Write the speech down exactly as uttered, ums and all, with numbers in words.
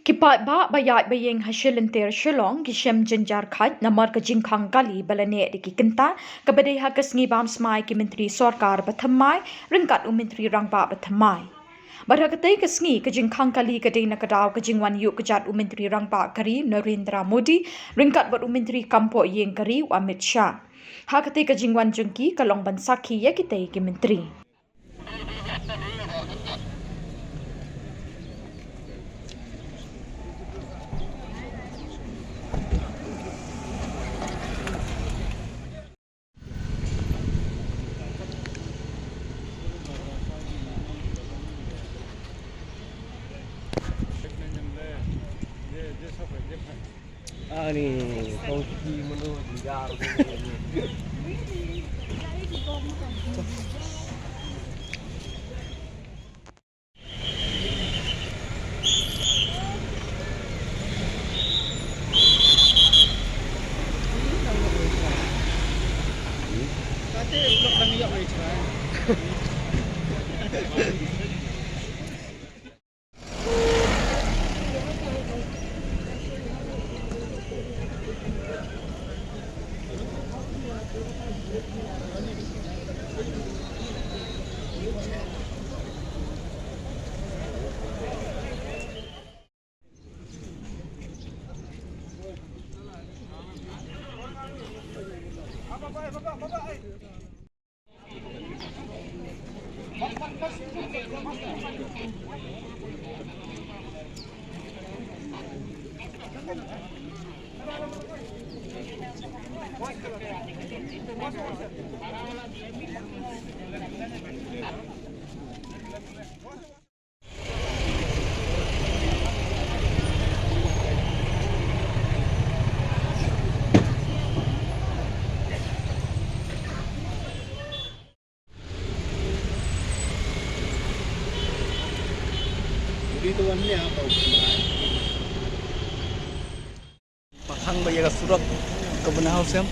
Ki paidbah ba ïaid ba ïeng ha shi lynter Shillong ki shem jynjar khait namar ka jingkhang kali ba la neh da ki kynta kaba dei ha ka sngi bam smai ki myntri sorkar ba thymmai ryngkat u Myntri Rangbah ba thymmai. Bad ha katei ka sngi ka jingkhang kali ka dei na ka daw ka jingwan ïuh kjat u Myntri Rangbah ka ri Narendra Modi ryngkat bad u Myntri Kampoh Ïing ka ri u Amit Shah. Ha katei ka jingwan jong ki ka long ban sakhi ïa kitei ki myntri. Ani, kong ki mano jynjar. Pathang ba ïa ka surok ka bynta Hawsem.